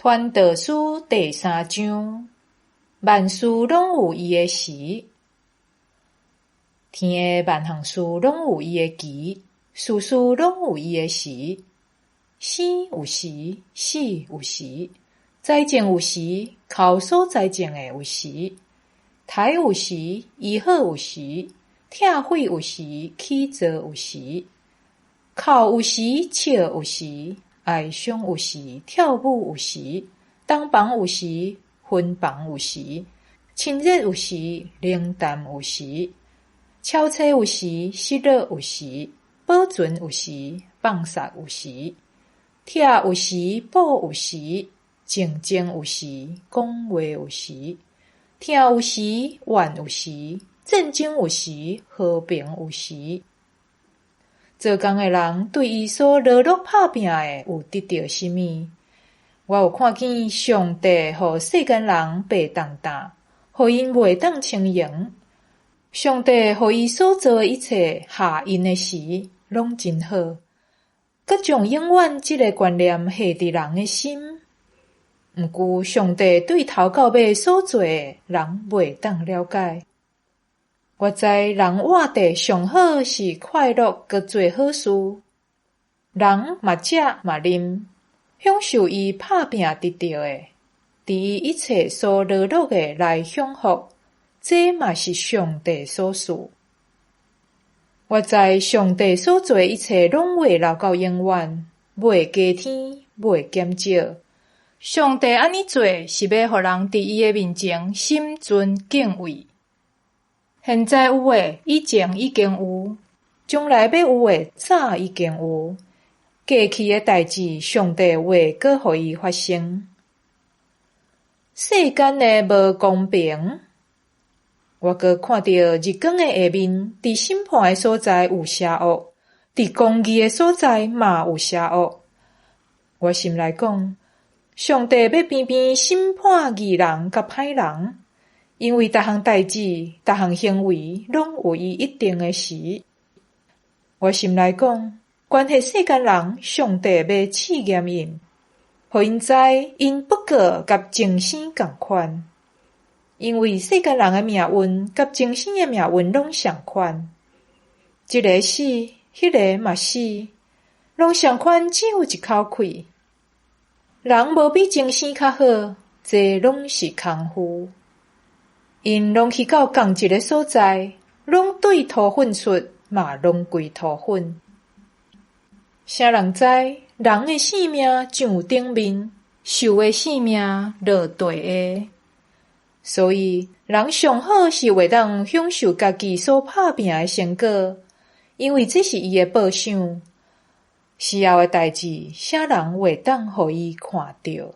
傳道書第三章，萬事攏有伊的時，天下萬項事攏有伊的期，事事攏有伊的時。生有時，死有時；栽種有時，摳所栽種的有時；刣有時，醫好有時；拆毀有時，起造有時；哭有時，笑有時；哀傷有時，跳舞有時；洞房有時，分房有時；親熱有時，冷淡有時；撨揣有時，失落有時；保存有時，放殺有時；拆有時，補有時；靜靜有時，講話有時；疼有時，怨有時；戰爭有時，和平有時。做工的人對伊所勞碌拍拚的有得著啥物？我有看見上帝予世間人白澹澹，予𪜶袂當充盈。上帝予伊所造的一切合𪜶的時，攏真好。閣將永遠這个觀念下佇人的心。毋過上帝對頭到尾所做的，人袂當了解。我知人活地上好是快樂閣做好事。人嘛食嘛啉，享受伊拍拚得著的，佇伊一切所勞碌的來享福，這嘛是上帝所賜。我知上帝所做的一切攏會留到永遠，袂加添，袂減少。上帝按呢做，是欲予人佇伊的面前心存敬畏。現在有的，以前已經有；將來欲有的，早已經有。過去的代誌，上帝會閣予伊發生。世間的無公平，我閣看著日光的下面，佇審判的所在有邪惡，佇公義的所在嘛有邪惡。我心內講，上帝欲平平審判義人佮歹人，因為逐項代誌、逐項行為，攏有伊一定的時。我心內講，關係世間人，上帝欲試驗𪜶，予𪜶知𪜶不過佮眾生仝款。因為世間人的命運佮眾生的命運攏相款，這个死，彼个嘛死，攏相款，只有一口氣。人無比眾生較好，這攏是空虛。𪜶攏去到仝一个所在，攏對塗糞出，嘛攏歸塗糞。啥人知人的性命上頂面，獸的性命落地下。所以，人上好是會當享受家己所拍拚的成果，因為這是伊的報賞。死後的代誌，啥人會當予伊看著？